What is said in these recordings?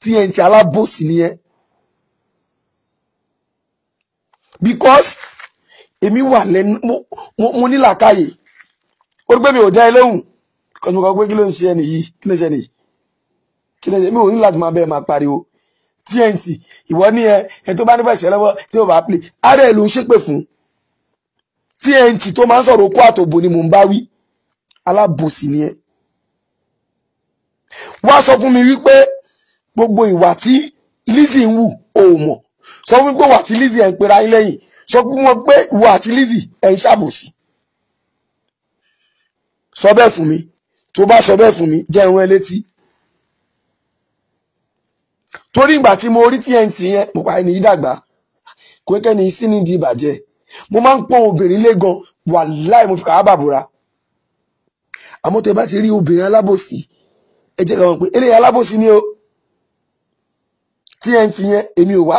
TNT alábòsí nìyẹn. Because èmi wà lẹ́nu, mo ní làákàyè. Ó rí pé mi ò dá ẹ lóhùn. Because mo kọ pé kí ló ń ṣe ẹni yìí, kí ló ń ṣe ẹni yìí, kí ló ń ṣe. Mi ò ní láti máa bẹ́ẹ̀ máa pariwo. TNT ìwọ ní ẹ tó bá nífẹ̀ẹ́ sí ẹ lọ́wọ́ tí ó bá play, ara ẹ ló ń ṣépè fún. TNT tó máa ń sọ̀rọ̀ okó àtòbò ni mò ń bá wí. Alábòsí ni ẹ. Wá sọ fún mi wípé gbogbo ìwà tí Lizzy ń wù ò mọ̀. Sọ fún mi pé ìwà tí Lizzy ẹ̀ ń pera yín lẹ́yìn. Sọ fún wọn pé ìwà àti Lizzy ẹ̀ ń ṣàbòsí. Sọ bẹ́ẹ̀ fún mi. Tó bá sọ bẹ́ẹ̀ fún mi, jẹ́ ìrún ẹ létí. Torí ìgbà tí mo rí TNT yẹn, mo pa ẹni yìí dàgbà. Kò kẹ́ni sí ní di ìbàjẹ́. Mo máa ń pọ́n obìnrin lé gan, wàláì mo fi kàá bàbúrà. Àmọ́ tẹ bá ti rí obìnrin alábòsí, ẹ jẹ́ ká mọ̀ pé eléyìí alábòsí ni o. TNT yẹn èmi ò wá.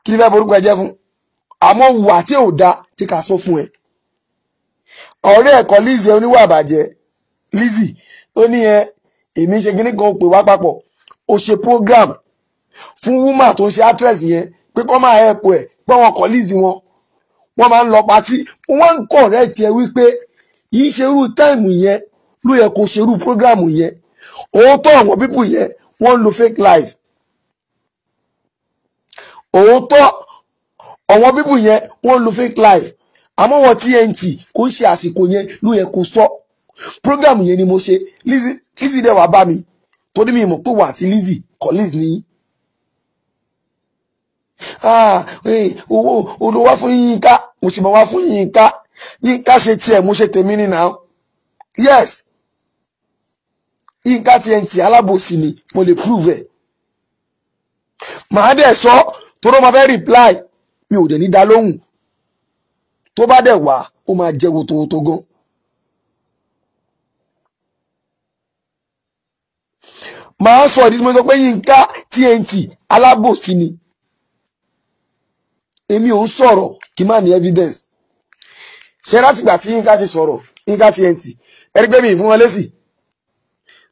Kí ni fẹ́ borúkọ ẹ jẹ́ fún? Àmọ́ wà tí ò da tí ká sọ fún ẹ. Ọ̀rẹ́ ẹ̀kọ́ Lizzy oníwà àbàjẹ́. Lizzy ó ní ẹ èmi ṣe kíní kan pè wá papọ̀. Ó ṣe program fún woman tó ń ṣe actress yẹn pé kọ́ máa help ẹ̀ pé wọn kọ́ Lizzy wọn. Wọ́n máa ń lọ patí. Wọ́n ń correct ẹ wípé yìí ṣe irú táìmù yẹn ló yẹ kó ṣe irú program yẹn. Òótọ́ àwọn pípù yẹn wọ́n ń lo fake life. Òótọ́ àwọn pípù yẹn wọ́n ń lo fake life. Àmọ́ wọn TNT kò ń ṣe àsìkò yẹn ló yẹ kó sọ. Program yẹn ni mo ṣe. Lizzy dẹ̀ wá bá mi. Torí mi mọ̀ pé wà àti Lizzy colleagues ní. Owó olówó fún Yínká, mo sì mọ̀ wá fún Yínká. Yínká ṣe tiẹ̀, mo ṣe tèmi ní now. Yes. Yínká TNT alábòsí ni, mo lè prove ẹ̀. Màá dẹ̀ sọ, toró máa fẹ́ reply, mi ò dẹ̀ ní dá lóhùn. Tó bá dẹ̀ wá, ó máa jẹ́ wotowoto gan. Màá sọ ìdí tí mo sọ pé Yínká TNT alábòsí ni. Èmi ò ń sọ̀rọ̀ kí má ní evidence. Ṣé látìgbà tí Yínká ti sọ̀rọ̀, Yínká TNT, ẹ rí pé mi fún wọn lésì.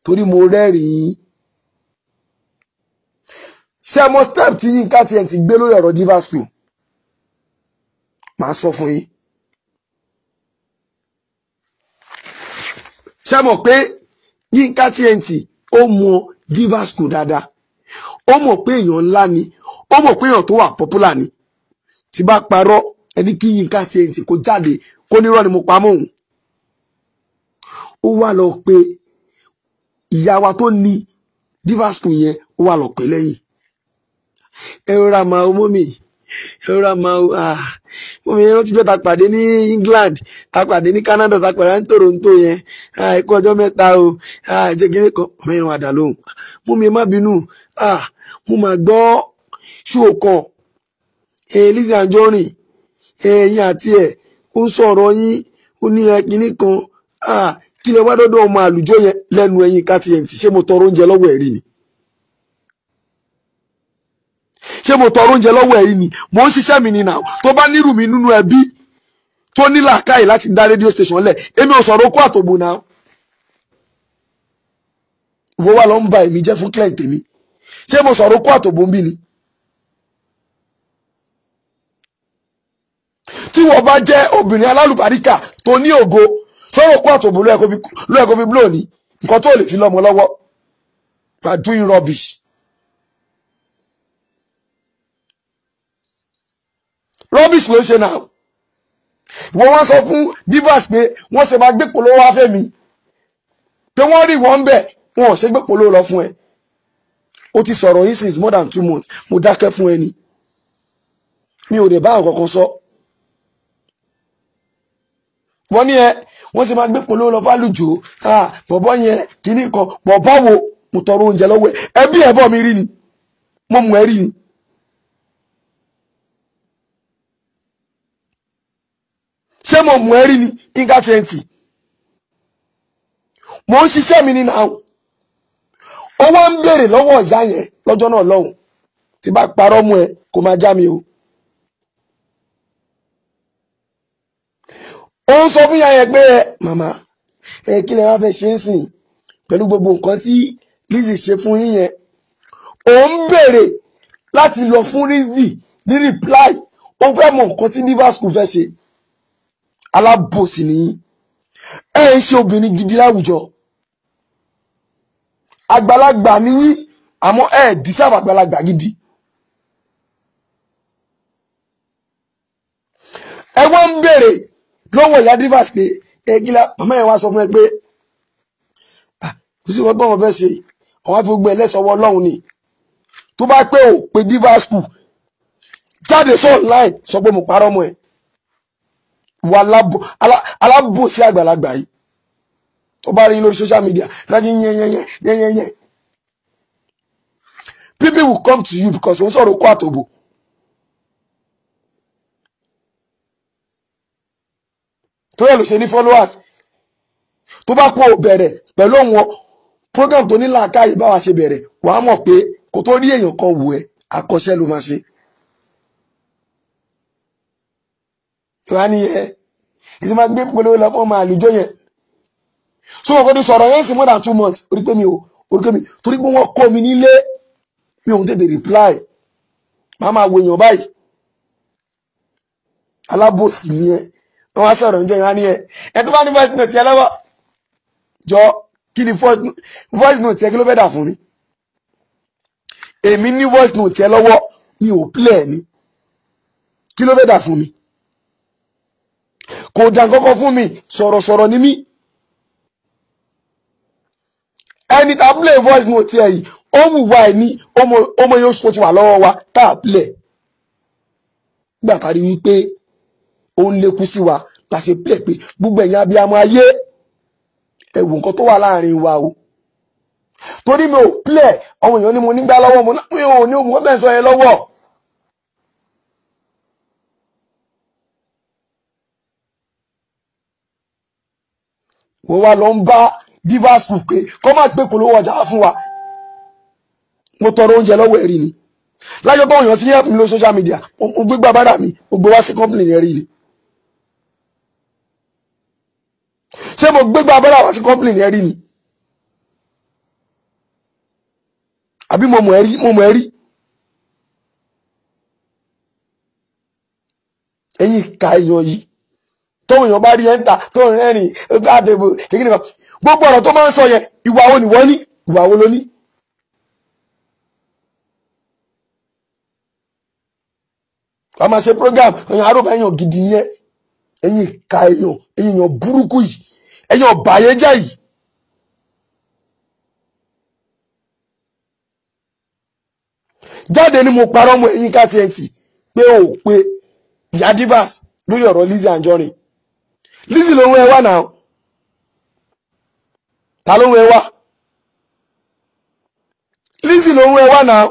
Torí mo rẹ́rìn-ín. Ṣé mo step tí Yínká TNT gbé lórí ọ̀rọ̀ Diva School? Màá sọ fún yín. Ṣé mọ̀ pé Yínká TNT ó mọ Diva School dáadáa. Ó mọ̀ pé èèyàn ńlá ni. Ó mọ̀ pé èèyàn tó wà popular ni. Tí bá parọ́ ẹni kí Yínká TNT kó jáde kó nírọ́ ni mo pa mọ́ òun. Ó wá lọ pé ìyá wa tó ní Diva School yẹn, ó wá lọ pé lẹ́yìn. Ẹ rọra máa o mọ́mì, ẹ rọra máa o, mọ́mì ẹ rántí jọ́ ta pàdé ní England, ta pàdé ní Canada, ta pàdé ní Toronto yẹn, ẹ kú ọjọ́ mẹ́ta o, jẹ́ kí ní kan, ọmọ yẹn wà dà lóhùn. Mọ́mì ẹ má bínú, mo máa gbọ́ ṣó kan, Lizzy Anjorin, ẹ̀yin àti ẹ̀, ó ń sọ̀rọ̀ yín, ó ní ẹ kíní kan, kí lẹ wá dọ́dọ̀ ọmọ àlùjọ yẹn lẹ́nu ẹ̀yin Yínká TNT, ṣé mo tọrọ oúnjẹ lọ́wọ́ ẹ̀ rí ni? Ṣé mo tọrọ oúnjẹ lọ́wọ́ ẹ̀ rí ni? Mo ń ṣiṣẹ́ mi ni now. Tó bá nírù mi nínú ẹbí tó ní làákàyè láti dá rédíò station lẹ̀, èmi ò sọ̀rọ̀ okó àtòbò náà. Ìwọ wà lọ ń ba èmi jẹ́ fún client mi. Ṣé mo sọ̀rọ̀ okó àtòbò ń bí ni? Tí wọ́n bá jẹ́ obìnrin alálùbáríkà tó ní ògo, sọ̀rọ̀ okó àtòbò ló yẹ kó fi blow ni. Nǹkan tó lè fi lọ́mọ lọ́wọ́. You are doing rubbish. Rubbish ló ṣe náà. Wọ́n wá sọ fún Divas pé wọ́n ṣe máa gbé polówó wá fẹ́ mi. Pé wọ́n rí wọ́n bẹ̀, wọn ò ṣe gbé polówó lọ fún ẹ. Ó ti sọ̀rọ̀ yín since more than 2 months. Mo dákẹ́ fún ẹ ni. Mi ò dẹ̀ bá àwọn kankan sọ. Wọ́n ní ẹ, wọ́n ṣe máa gbé polówó lọ fálùjò. Bọ̀bọ́ yẹn kìíní kan, bọ̀bọ́ wo mo tọrọ oúnjẹ lọ́wọ́ ẹ. Ẹbí ẹ̀ bọ̀ mi rí ni. Mo mú ẹ rí ni. Ṣé mo mú ẹ rí ni Yínká TNT? Mo ń ṣiṣẹ́ mi ní náà. Ó wá ń béèrè lọ́wọ́ ìyá yẹn lọ́jọ́ náà lọ́hùn. Tí bá parọ́ mú ẹ kó máa já mi o. Ó ń sọ fún ìyá yẹn pé màmá ẹ kí lẹ wá fẹ́ ṣe ń sìn pẹ̀lú gbogbo nǹkan tí Lizzy ṣe fún yín yẹn. Òun béèrè láti lọ fún Lizzy ní reply. Ó fẹ́ mọ nǹkan tí Diva School fẹ́ ṣe. Alábòsí nìyí. Ẹ ń ṣe obìnrin gidi láwùjọ. Àgbàlagbà nìyí, àmọ́ ẹ dísàbà àgbàlagbà gidi. Ẹ wọ́n ń béèrè lọ́wọ́ ìyá Divas pé ẹgílá màmá yẹn wá sọ fún ẹ pé kò sí nǹkan tó wọn fẹ́ ṣe, àwọn afi gbogbo ẹlẹ́sọ̀wọ́ Ọlọ́run ni. Tó bá pé ò pé Diva School jáde sọ online sọ pé mo parọ́ mọ́ ẹ. Wà alábòsí àgbàlagbà yìí tó bá rí lórí social media láti yẹn yẹn yẹn yẹn yẹn yẹn. People will come to you because òun sọ̀rọ̀ kó àtòbò. Tó yẹ ló ṣe ní followers. Tó bá kó o bẹ̀rẹ̀ pẹ̀lú òun program tó ní làákàyè báwa ṣe bẹ̀rẹ̀, wàá mọ̀ pé kò tó rí èèyàn kan wù ẹ́, akọ́ṣẹ́ ló máa ṣe. Ìwà ni ẹ ìṣe máa gbé polówó lọ fún ọmọ àlùjọ yẹn. So wọn kò ní sọ̀rọ̀ yẹn sí more than 2 months. Orí pé mi ò, orí pé mi torí pé wọ́n kọ́ mi nílé, mi ò ń tètè reply. Màá máa wo èèyàn báyìí. Alábòsí ni ẹ. Wọ́n á sọ̀rọ̀ níjọ́ yẹn á ní ẹ. Ẹ tó bá ní voice note yẹn lọ́wọ́. Jọ kí ni voice note yẹn kí ló fẹ́ dà fún mi? Èmi ní voice note yẹn lọ́wọ́, mi ò play ẹ̀ ni. Kí ló fẹ́ dà fún mi? Kò dà kọ́kọ́ fún mi, sọ̀rọ̀sọ̀rọ̀ ni mí. Ẹni tá play voice note yẹn yìí, ó wù wá ẹ ní ọmọ yóò sọ ti wà lọ́wọ́ wa tá a play. Gbà kárí wípé ó ń lékún sí wa la ṣe play pé gbogbo ẹ̀yin abiyamọ ayé ẹ wò nǹkan tó wà láàrin wa o. Torí mi ò play, àwọn èèyàn ní mo nígbà lọ́wọ́, mo ní ò ní òmùkọ́ tẹ̀ ń sọ yẹn lọ́wọ́. Wọ́n wá lọ ń bá Diva School pé kọ́ máa gbé polówó ọjà fún wa. Mo tọrọ oúnjẹ lọ́wọ́ ẹ̀rí ni. Láyọ̀ tó èèyàn ti help mi lórí social media, mo gbé gbàbádà mi, mo gbé wá sí company yẹn rí ni. Ṣé mo gbé gbàbádà wá sí company yẹn rí ni? Àbí mo mọ̀ ẹ́ rí, mo mọ̀ ẹ́ rí. Ẹ̀yin ìka èèyàn yìí, tóun èèyàn bá rí ẹ̀ ń ta, tóun rẹ́rìn-ín, ó àtẹ̀bò, ṣe kí ni kan. Gbogbo ọ̀rọ̀ tó máa ń sọ yẹn, ìwà wo ni wọ́n ní? Ìwà wo ló ní? A máa ṣe program, èèyàn arúgbó èèyàn gidi yẹn, ẹ̀yin ìka èèyàn, èèyàn burúkú yìí, ẹ̀yin ọ̀bàyéjẹ́ yìí. Jáde ni mo parọ́ mọ́ Yinka TNT pé ò pé ìyá Divas lórí ọ̀rọ̀ Lizzy Anjorin. Lizzy ló ń wẹ́ wá náà. Ta ló ń wẹ́ wá? Lizzy ló ń wẹ́ wá náà.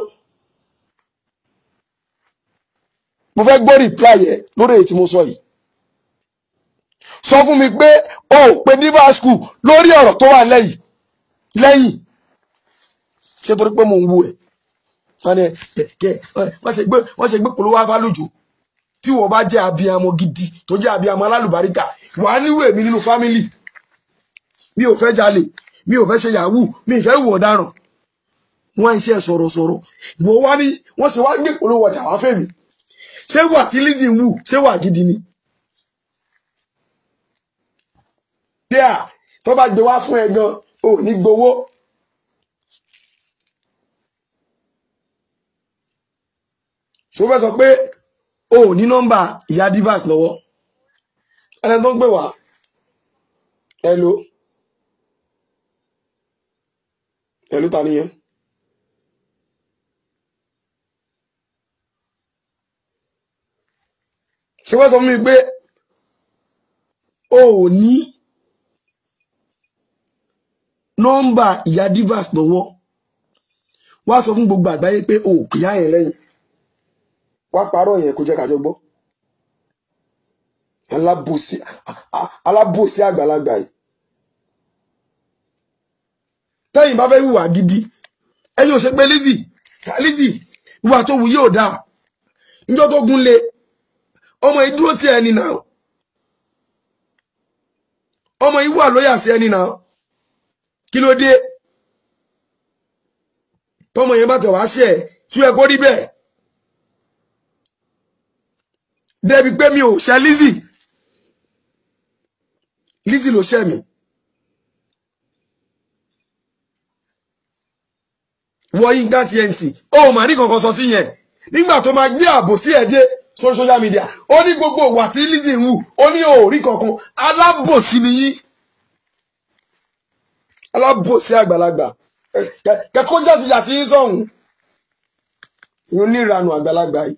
Mo fẹ́ gbọ́ reply yẹ lórí èyí tí mo sọ yìí. Sọ fún mi pé o pé Diva School lórí ọ̀rọ̀ tó wà lẹ́yìn lẹ́yìn. Ṣé torí pé mò ń wo ẹ̀? Wọ́n ṣe gbé polówó afálùjò. Tí wọ́n bá jẹ́ abiyamọ gidi tó jẹ́ abiyamọ alálùbáríkà, wà á níwò èmi nínú fámìlì. Mi ò fẹ́ jalè, mi ò fẹ́ ṣe yahoo, mi ì fẹ́ hùwà ọ̀daràn. Wọ́n ń ṣe sọ̀rọ̀sọ̀rọ̀. Wọ́n wá ní wọ́n ṣe wá gbé polówó ọjà wá fẹ́mi. Ṣé wà tí Lizzy ń wù, ṣé wà gidi ni? Díà tó bá gbé wá fún ẹ gan, ò ní gbowó. Ṣó fẹ́ sọ pé o ò ní nọ́mbà ìyá Divas lọ́wọ́? Ẹni tó ń pè wá. Hello. Hello, ta nìyẹn? Ṣé wọ́n sọ fún mi pé o ò ní nọ́mbà ìyá Divas lọ́wọ́? Wá sọ fún gbogbo àgbáyé pé o ò pè á yẹn lẹ́yìn. Wá parọ́ yẹn kó jẹ́ ká jọ gbọ́. Alábòsí àgbàlagbà yìí. Tẹ́yìn bá fẹ́ hùwà gidi, ẹ̀yin ò ṣe pé Lizzy, Lizzy, ìwà tó wù yóò dáa. Níjọ́ tó gún lé, ọmọ yìí dúró tí ẹni náà. Ọmọ yìí wà lóyà sí ẹni náà. Kí ló dé? Tọmọ yẹn bá tẹ̀ wá ṣe ẹ̀ tí ó yẹ kó rí bẹ́ẹ̀. Débi pé mi ò ṣe Lizzy, Lizzy ló ṣe mí. Wọ Yínká TNT, ó mà ní kankan sọ sí yẹn. Nígbà tó máa gbé ààbò sí ẹ̀ dé sórí social media, ó ní gbogbo ìwà tí Lizzy ń hù, ó ní òórí kankan. Alábòsí ni yín, alábòsí àgbàlagbà. Kẹkọọ jàtìjàtì yín sọ̀hún, ìyẹn oníranù àgbàlagbà yìí.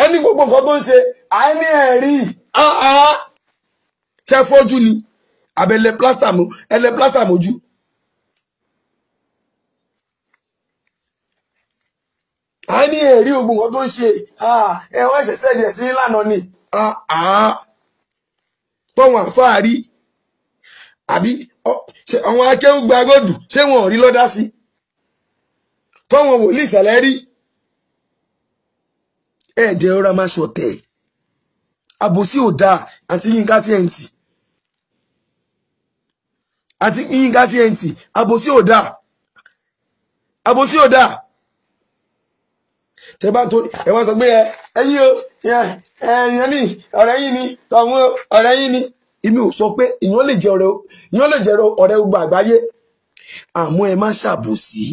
Ẹni gbogbo nǹkan tó ń ṣe àìní ẹ̀rí ṣe fojú ni abẹ́lẹ̀ plásítà mojú. Àìní ẹ̀rí gbogbo nǹkan tó ń ṣe ẹ̀wọ̀n ẹ̀ṣẹ̀ sẹ́ẹ̀dì ẹ̀sìn ìlànà ni tọ́wọ̀n àfáà rí àbí àwọn akéwùgbà gòdù ṣé wọn ò rí lọ́dá sí tọ́wọ̀n wòlíì ìsàlẹ̀ rí. Ẹ̀ẹ́dẹ̀ ọ̀rá máa ṣọ̀tẹ̀, àbòsí ò dáa. Àti Yínká TNT, àti Yínká TNT, àbòsí ò dáa, àbòsí ò dáa. Tẹ bá tó ẹ wá sọ pé ẹ ẹ̀yin o, ẹ̀yin ni ọ̀rẹ́ yín ni tọ̀hún ọ̀rẹ́ yín ni. Èmi ò sọ pé ìyàn lè jẹ ọ̀rẹ́, ìyàn lè jẹ ọ̀rẹ́ gbogbo àgbáyé, àmọ́ ẹ má ṣàbòsí.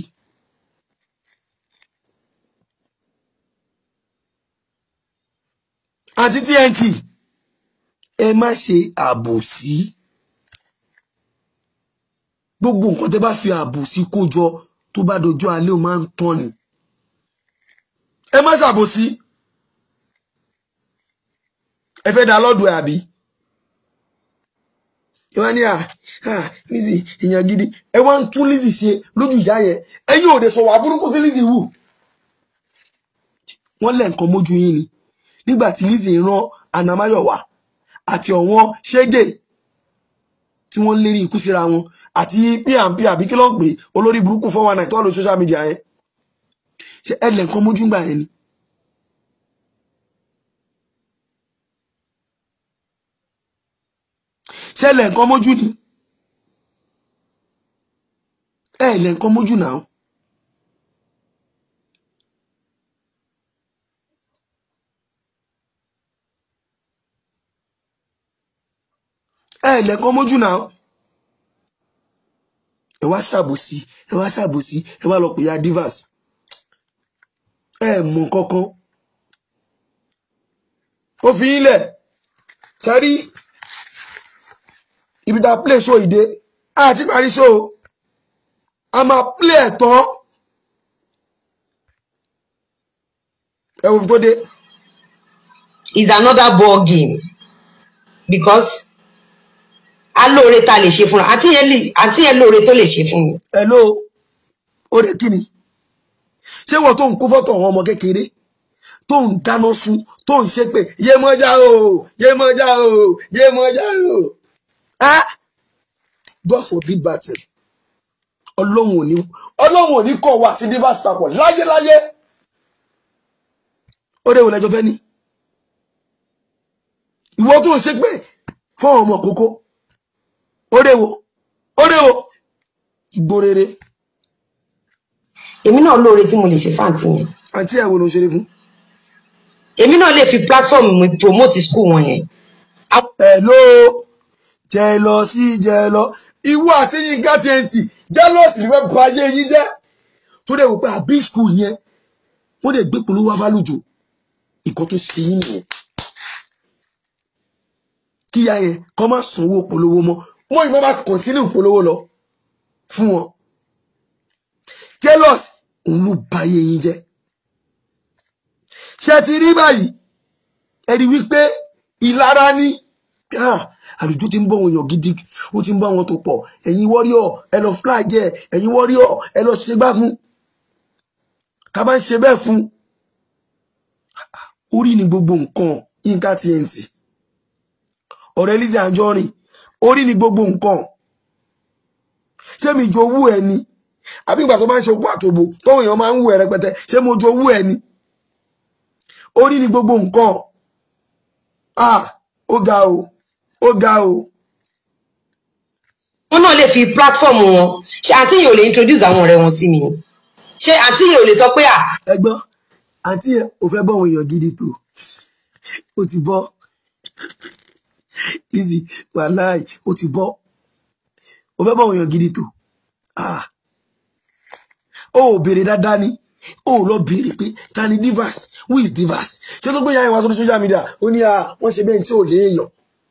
Àti TNT, ẹ má ṣe àbòsí. Gbogbo nǹkan tẹ́ bá fi àbòsí kó jọ tó bá dojú alẹ́ ó máa ń tán ni. Ẹ má ṣàbòsí. Ẹ fẹ́ dá lọ́dọ̀ ẹ̀ àbí? Ẹ wá ní à Lizzy èèyàn gidi. Ẹ wá ń tún Lizzy ṣe lójú ìyá yẹn. Ẹ̀yin ò dé sọ wà burúkú tí Lizzy wù. Wọ́n lẹ̀ nǹkan mójú yín ni. Nígbà tí Lizzy rán Anamáyọ̀wá àti ọ̀wọ́n ṣégè tí wọ́n lérí ikú síra wọn àti pnp àbí kí ló ń pè olórí burúkú 419 tó wà lórí social media yẹn, ṣe ẹ lẹ̀ nǹkan mójú gbà yẹn ni. Ṣe ẹ lẹ̀ nǹkan mójú ni? Ẹ lẹ̀ nǹkan mójú náà. Ẹ lẹ́kọ́ mójú náà. Ẹ wá ṣàbòsí, ẹ wá ṣàbòsí, ẹ wá lọ pè ya divas. Ẹ mọ̀ kankan. Ó fi yín lẹ̀. Sẹ́rí ibi tá a play show ìdè àti parí show, a máa play ẹ̀ tán. Ẹ wo tó dé. Is another ball game because alóore ta lè ṣe fúnra àti yẹn lóore tó lè ṣe fún mi. Hello, oore kí ni? Ṣé wọ́n tó ń kó fọ́tò àwọn ọmọ kékeré tó ń dáná sun tó ń ṣépè Yemọja o, Yemọja o, Yemọja o? God forbid bad thing. Ọlọ́run ò ní kọ̀ wá àti divas papọ̀ láyéláyé. Oore wo lẹ́jọ́ fẹ́ ní? Ìwọ tó ń ṣépè fún ọmọ kókó. Orewo, orewo, igbó rere. Èmi náà lóore tí mo lè ṣe fáǹtì yẹn. Àǹtí ẹ̀ wo ló ń ṣeré fún? Èmi náà lè fi platform mi promote school wọn yẹn. Hello, jealousy, jealous. Ìwọ àti Yínká TNT, jealous ni wọ́n ba ayé yín jẹ́. Tó dẹ̀ wò pé àbí school yẹn, wọ́n dẹ̀ gbé polówó wá fálùjò. Ìkọ́ tó ṣe yín nìyẹn. Kíyà yẹn kọ́ má sanwó polówó mọ́. Wọ́n yìí máa kọ̀ntínú polówó lọ fún wọn. Jealous òun ló ba ayé yín jẹ́. Ṣé ti rí báyìí? Ẹ rí wípé ìlara ni. Àlùjọ ti ń bọ́ wọn yàn gidi, ó ti ń bọ́ wọn tó pọ̀. Ẹ̀yin warrior ẹ lọ flag ẹ̀, ẹ̀yin warrior ẹ lọ ṣe gbá fún. Ká bá ń ṣe bẹ́ẹ̀ fún. Orí ni gbogbo nǹkan Yínká TNT. Ọ̀rẹ́ Lizzy Anjorin, orí ni gbogbo nǹkan. Ṣé mi jowú ẹ ni? Àbí ìgbà tó máa ń ṣe okó àtòbò tóun èèyàn máa ń wù ẹ rẹpẹtẹ, ṣé mo jowú ẹ ni? Orí ni gbogbo nǹkan. Ah, ó ga o, ó ga o. Wọn náà lè fi platform wọn Ṣé àǹtí yẹn ò lè introduce àwọn ọ̀rẹ́ wọn sí mi ni? Ṣé àǹtí yẹn ò lè sọ pé à. Ẹ gbọ́, àǹtí yẹn ò fẹ́ bọ́ àwọn èèyàn gidi tó, ó ti bọ́. Lizzy, wàláì, ó ti bọ́. Ó fẹ́ bọ́ àwọn èèyàn gidi tó. Ó ò béèrè dáadáa ni, ó lọ béèrè pé ta ni Divas, who is Divas? Ṣé tó gbé yàrá ìwà sórí social media, ó ní wọ́n ṣe bẹ́ẹ̀ tí ò léèyàn,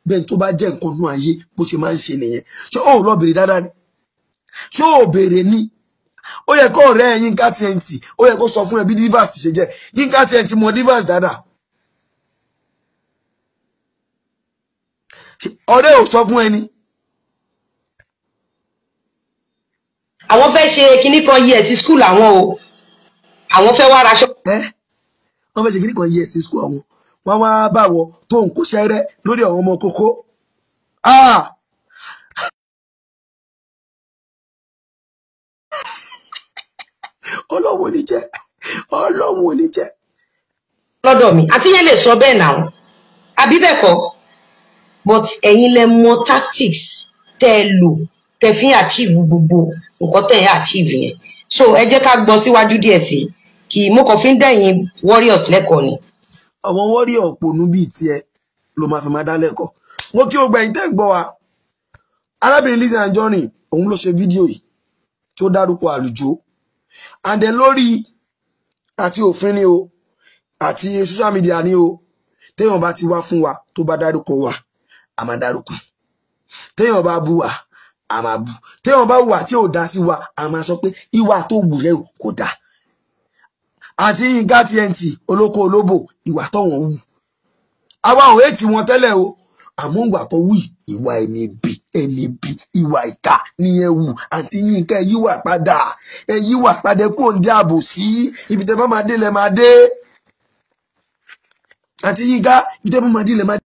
bẹ́ẹ̀ tó bá jẹ́ nǹkan nú ayé bó ṣe máa ń ṣe nìyẹn. Ṣé ó lọ béèrè dáadáa ni? Ṣé ó béèrè ni? Ó yẹ kó ọ̀rẹ́ Yínká TNT, ó yẹ kó sọ fún ẹ bí Divas ṣe jẹ́. Yínká TNT mọ Divas dáadáa. Ọ̀rẹ́ ò sọ fún ẹni. Àwọn fẹ́ ṣe kinní kan yí ẹ̀ sí skul àwọn o, àwọn fẹ́ wá raṣọ. Wọ́n fẹ́ ṣe kinní kan yí ẹ̀ sí skul àwọn, wọ́n wá báwọ̀ tó ń kó ṣẹ́rẹ́ lórí àwọn ọmọ kókó. Ọlọ́run ò ní jẹ́, Ọlọ́run ò ní jẹ́. Lọ́dọ̀ mi àti yẹn lè sọ bẹ́ẹ̀ náà àbí bẹ́ẹ̀ kọ́, but ẹ̀yin lẹ mọ tactics tẹ́ ẹ lò tẹ́ fi ń achieve gbogbo nǹkan tẹ́ ẹ achieve yẹn. So ẹ jẹ́ ká gbọ́ síwájú díẹ̀ sí kí mo kàn fi ń dẹ̀yìn warriors lẹ́kọ̀ọ́ ni. Àwọn warrior òpònú bíi tiẹ̀ ló máa fi máa dá lẹ́kọ̀ọ́. Wọ́n kí o gbẹ̀yìn tẹ́ ń gbọ́ wa. Arábìnrin Lizzy Anjorin òun ló ṣe fídíò yìí tí ó dárúkọ àlùjọ, and then lórí àti òfin ni o àti social media ni o, téèyàn bá ti wá fún wa tó bá dárúkọ wa, a máa dárúkọ. Téèyàn bá bú wa, a máa bú. Téèyàn bá wà tí ò dá sí wa, a máa sọ pé ìwà tó wù rẹ kò dá. Àti Yínká TNT olóko olóbò, ìwà tọ̀wọ̀n wù, àwa ò ètì wọn tẹ́lẹ̀ o, àmọ́ ìwà tó wù ìwà ẹni bí ẹni bí, ìwà ìkà nìyẹn wù. Àti Yínká ẹ yíwà padà, ẹ yíwà padà kúrò ní ààbò sí ibi tẹ́ bá máa dé lẹ máa dé. Àti Yínká ibi tẹ́ bá máa dé lẹ máa dé.